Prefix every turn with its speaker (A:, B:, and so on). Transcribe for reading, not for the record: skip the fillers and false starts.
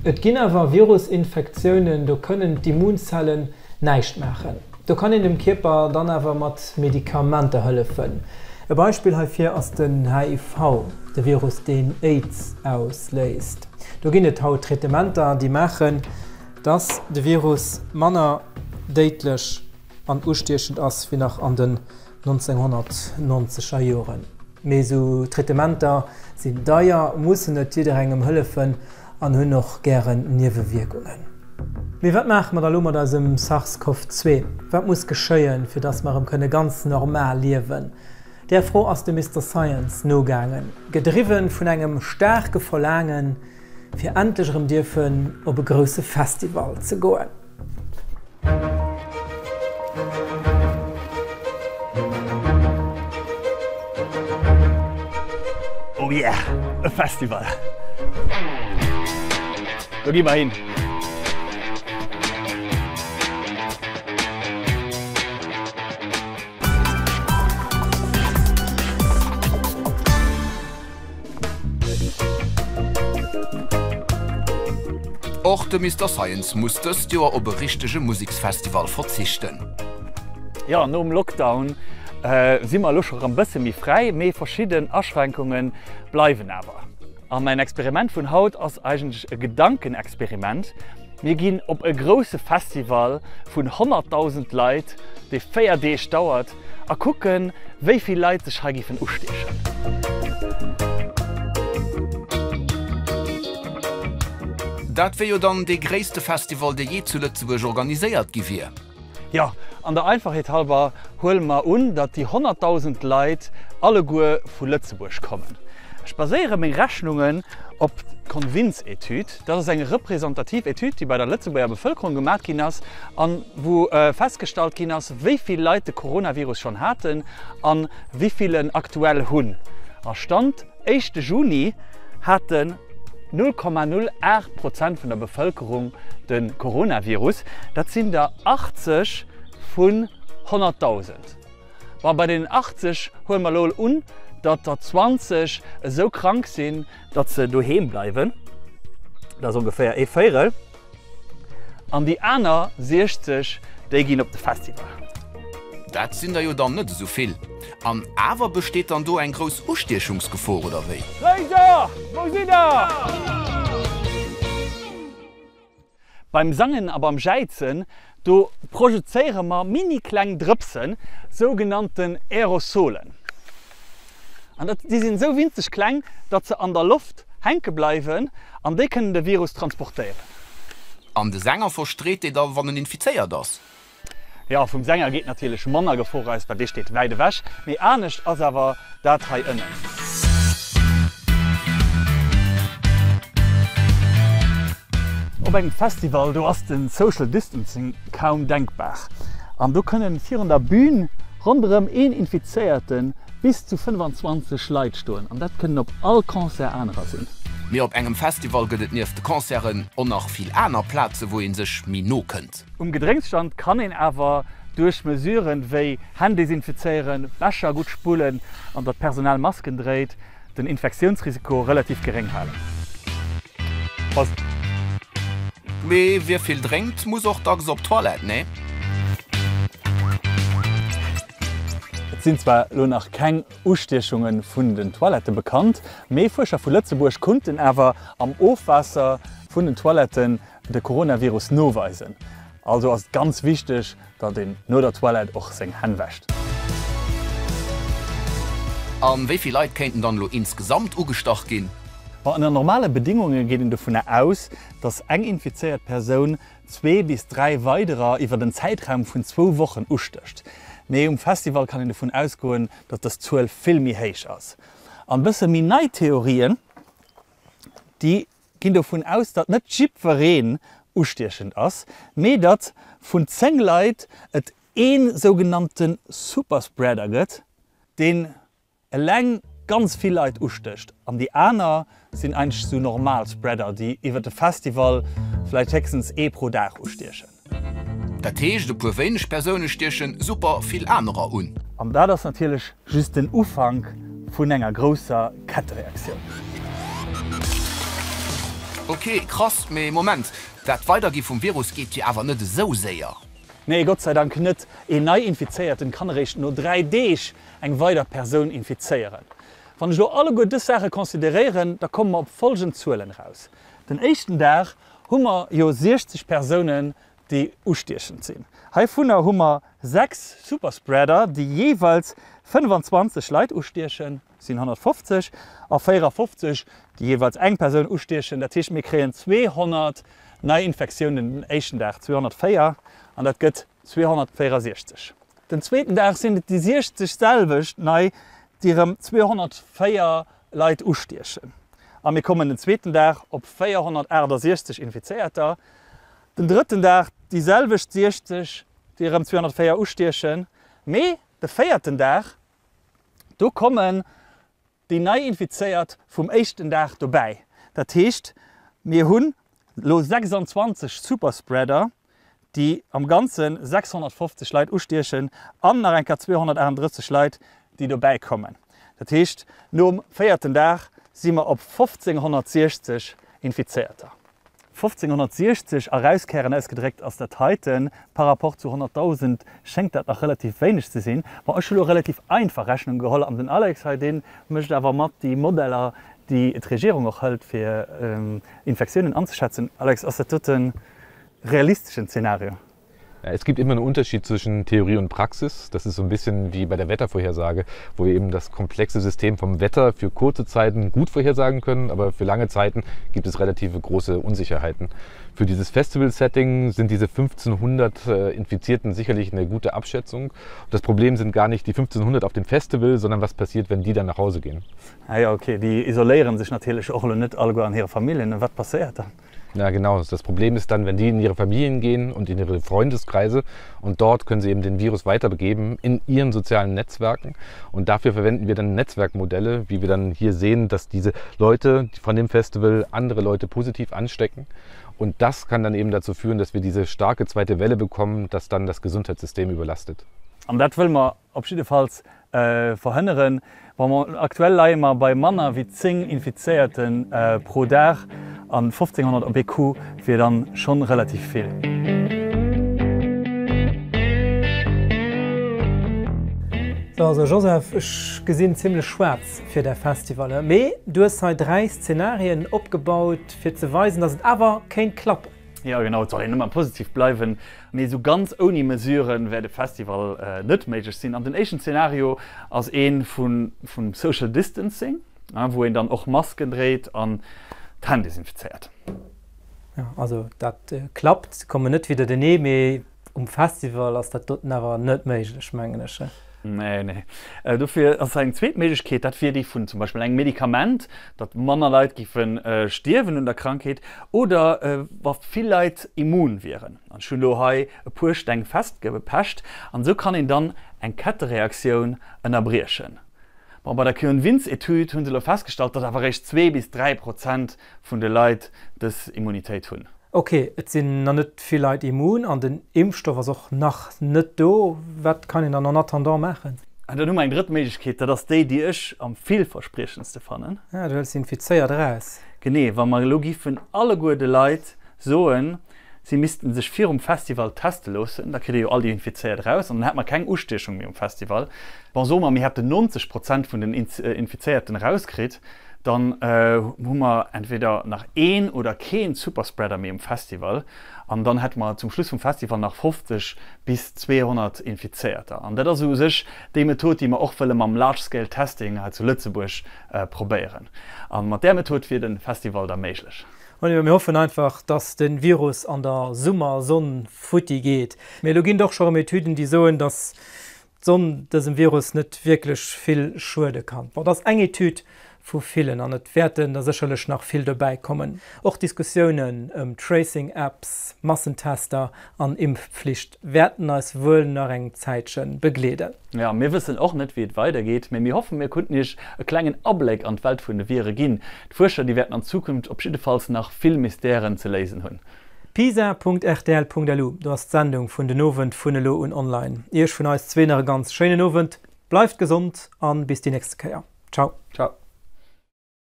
A: Et ginn awer Virusinfektiounen, do kënnen d'Immunzellen näischt maachen. Do kann een dem Kierper dann awer mat Medikamenter hëllefen. E Beispill heifir ass den HIV, de Virus deen Aids ausléist. Do ginn et haut Traitementer, déi maachen, dass de Virus manner déidlech an ustiechend ass wéi nach an den 1990 er Joren. Mee esou Traitementer sinn deier, mussen net jidderengem hëllefen an hunn och gären Niewewierkungen. Mee wat maache mer da lo mat eisem SARS-CoV-2? Wat muss geschéien, fir dass mer erëm kënne ganz normal liewen? Där Fro ass de Mister Science nogaangen, gedriwwe vun engem staarke Verlaangen, fir endlech erëm dierfen op e grousse Festival ze goen.
B: Oh yeah, e Festival! Do gi mer hin!
C: Och de Mister Science muss dëst Joer op e richtege Museksfestival verzichten.
B: Jo, nom Lockdown si mer elo scho rëm bësse méi fräi, mee verschidden Aschränkunge bleiwen awer. A mäin Experiment vun haut ass eigentlech e Gedankenexperiment. Mir ginn op e grousse Festival vun 100.000 Leit, dee 4 Deeg dauert, a kucken, wéi vill Leit sech hei géifen ustiechen.
C: Dat wier jo dann dee gréisste Festival, dee jee zu Lëtzebuerg organiséiert gi wier.
B: Jo, an der Einfachheet halber huele mer un, datt déi 100.000 Leit alleguer vu Lëtzebuerg kommen. Ech baséiere meng Rechnungen op d'Convins-Etüd. Dat ass eng representativ Etüd, déi bei der Lëtzebuerger Bevëlkerung gemat ginn ass a wou festgestallt ginn ass, wéi vill Leit de Coronavirus schonn haten a wéi vill en aktuell hunn. A Stand éischte Juni haten 0,08 Prozent vun der Bevëlkerung de Coronavirus. Dat sinn der 80 vun 100.000. Bon, bei deenen 80 huele mer elo un, datt der 20 esou krank sinn, datt se doheem bleiwen, dat ass ongeféier ee Véirel, an déi aner 60, déi ginn op de Festival.
C: Dat sinn der jo dann net esou vill. An awer besteet dann do eng grouss Ustiechungsgefor, oder wéi?
B: Réiser, wou sidd der? Beim Sangen a beim Jäizen, do projezéiere mer mini kleng Drëpsen, sougenannten Aerosolen. An dat, déi sinn esou winzeg kleng, datt se an der Loft hänke bleiwen an déi kënnen de Virus transportéieren.
C: An de Sänger verstreet déi da wann en infizéiert ass?
B: Jo, vum Sänger geet natierlech manner Gefor aus, well dee steet wäit ewech. Mee anescht ass awer dat hei ënnen. Op engem Festival, do ass de Social Distancing kaum denkbar. An do kënnen virun der Bühn ronderëm een Infizéierte bis zu 25 Leit stoen. An dat kënnen op all Concert anerer sinn.
C: Mee op engem Festival gëtt et nieft de Concerten och nach vill aner Plaze wou ee sech méi no kënnt.
B: Um Gedrénksstand kann een awer duerch Mesuren wéi Hänn desinfizéieren, Becher gutt spullen an datt d'Personal Masken dréit, den Infektiounsrisiko relativ geréng halen.
C: Prost! Mee wie vill drénkt, muss och dacks op d'Toilette, nee?
B: Et sinn zwar elo nach keng Ustiechunge vun den Toilette bekannt, mee Fuerscher vu Lëtzebuerg kunnten awer am Ofwaasser vun den Toiletten de Coronavirus noweisen. Also ass et ganz wichteg, datt een no der Toilette och seng Hänn wäscht.
C: A wéi vill Leit kéinten dann elo insgesamt ugestach ginn?
B: Ma ënner normale Bedingunge geet een dovunner aus, datt eng infizéiert Persoun zwee bis 3 weiderer iwwer en Zäitraum vun zwou Wochen ustécht. Mee um Festival kann een dovun ausgoen, datt dës Zuel vill méi héich ass. An bësse méi nei Theorien, déi ginn dovun aus, datt net jiddwereen ustiechend ass, mee datt vun 10 Leit et ee sougenannte Superspreader gëtt, deen eleng ganz vill Leit ustécht an déi aner sinn eigentlech esou normal Spreader, déi iwwer de Festival vläicht héchstens ee pro Dag ustiechen.
C: Dat heescht, e puer wéineg Persoune stiechen super vill anerer un.
B: An dat ass natierlech just den Ufank vun enger grousser Kettereaktioun.
C: Ok, krass, mee Moment, dat Weidergi vum Virus geet jo awer net esou séier.
B: Nee, Gott sei Dank net. Een Nei-Infizéierten kann eréischt no 3 Deeg eng weider Persoun infizéieren. Wann ech elo alleguer dës Saache consideréieren, da komme mer op folgend Zuelen eraus. Den éischten Dag hu mer jo 60 Persounen, déi ustiechend sinn. Heivunner hu mer 6 Superspreader, déi jeeweils 25 Leit ustiechen, sinn 150, a 54, déi jeeweils eng Persoun ustiechen. Dat heescht, mir kréien 200 Neiinfektiounen den éischten Dag, 204, an dat gëtt 264. Den zweeten Dag sinn et déi 60 selwecht nei, déi erëm 204 Leit ustiechen. A mir kommen den zweeten Dag op 468 Infizéierter. Den drëtten Dag déi selwecht 60, déi erëm 204 ustiechen. Mee de véierten Dag, do kommen déi Nei-Infizéiert vum éischten Dag dobäi. Dat heescht, mir hunn elo 26 Superspreader, déi am Ganze 650 Leit ustiechen an nach eng Kéier 238 Leit, déi dobäi kommen. Dat heescht, nom véierten Dag si mer op 1.560 Infizéierter. 1560 a Rauskären ausgedréckt ass dat heiten. Par rapport zu 100.000 schéngt dat nach relativ wéineg ze sinn. Bon, ech hu lo relativ einfach Rechnung geholl an den Alex hei, dee mécht awer mat déi Modeller, déi d'Regierung och hëlt, fir Infektiounen anzeschätzen. Alex, ass dat doten realisteschen Zeenario?
D: Es gibt immer einen Unterschied zwischen Theorie und Praxis. Das ist so ein bisschen wie bei der Wettervorhersage, wo wir eben das komplexe System vom Wetter für kurze Zeiten gut vorhersagen können, aber für lange Zeiten gibt es relative große Unsicherheiten. Für dieses Festival-Setting sind diese 1500 äh, Infizierten sicherlich eine gute Abschätzung. Und das Problem sind gar nicht die 1500 auf dem Festival, sondern was passiert, wenn die dann nach Hause gehen.
B: Ah ja, okay, déi isoléieren sech natierlech och elo net alleguer an hire Familljen. Wat passéiert dann?
D: Ja genau, das Problem ist dann, wenn die in ihre Familien gehen und in ihre Freundeskreise und dort können sie eben den Virus weiterbegeben in ihren sozialen Netzwerken. Und dafür verwenden wir dann Netzwerkmodelle, wie wir dann hier sehen, dass diese Leute von dem Festival andere Leute positiv anstecken. Und das kann dann eben dazu führen, dass wir diese starke zweite Welle bekommen, dass dann das Gesundheitssystem überlastet.
B: An dat wëlle mer op jiddefalls verhënneren. Bon, aktuell leie mer bei manner wéi 10 Infizéierte pro Dag an 1.500 op ee Coup wier dann schonn relativ vill.
A: Sou, also Joseph, ech gesinn zimlech schwaarz fir däi Festival, mee du hues hei 3 Szenarien opgebaut fir ze weisen, dass et awer kéint klappen.
B: Jo genau, et soll een ëmmer positiv bleiwen, mee esou ganz ouni Mesurë wäert e Festival net méiglech sinn. An den éischten Zenario ass ee vum Social Distancing, wou een dann och Masken dréit an d'Hänn desinfizéiert.
A: Jo, also dat klappt, se kommen net widdertenee, mee Um Festival ass dat doten awer net méiglech, mengen ech.
B: Nee, nee. Dofir ass eng zweet Méiglechkeet, dat wier déi vun zum Beispill engem Medikament, datt manner Leit géife stierwen un der Krankheet oder wa vill Leit immun wieren. An ech hunn elo hei e puer Steng festgepecht an esou kann een dann eng Kettereaktioun ënnerbriechen. Bon, bei der Kyonvince-Etüd hu se elo festgestallt, datt awer eréischt 2 bis 3 Prozent vun de Leit dës Immunitéit hunn.
A: Ok, et sinn nach net vill Leit immun an den Impfstoff ass och nach net do. Wat kann een dann en attendant maachen?
B: An dann hu mer eng drëtt Méiglechkeet, dat ass déi, déi ech am villverspriechendste fannen.
A: Ah, du hëls déi Infizéiert eraus.
B: Genee, wa mer elo giffen alleguer de Leit soen, si missten sech virum Festival teste loossen, da kritt ee jo all déi Infizéiert eraus an dann hätt mer keng Ustiechung méi um Festival. Bon, soe mer, mir hätten 90 Prozent vun den Infizéierten erauskritt, dann hu mer entweder nach een oder keen Superspreader méi um Festival an dann hätte mer zum Schluss vum Festival nach 50 bis 200 Infizéierter. An dat ass u sech déi Method, déi mer och wëlle mam Large Scale Testing hei zu Lëtzebuerg probéieren. A mat där Method wier de Festival da méiglech.
A: Oliver, mir hoffen einfach, dass de Virus an der Summersonn futti geet. Mee elo ginn et och scho rëm Etüden, déi soen, dass d'Sonn dësem Virus net wierklech vill schuede kann. Bon, dat ass eng Etüd vu villen an et wäerten der sécherlech nach vill dobäi kommen. Och Diskussiounen ëm Tracing-Apps, Massentester an Impfpflicht wäerten eis wuel nach eng Zäitche begleeden.
B: Jo, mir wëssen och net, wéi et weidergeet, mee mir hoffen, mir konnten Iech e klengen Abléck an d'Welt vun de Vire ginn. D'Fuerscher, déi wäerten an Zukunft op jiddefalls nach vill Mystèren ze léisen hunn.
A: Pisa.rtl.lu, do ass d'Sendung vun den Owend vun elo un online. Iech vun eis zwee nach e ganz schéinen Owend, bleift gesond an bis déi nächste Kéier. Ciao.
B: Ciao.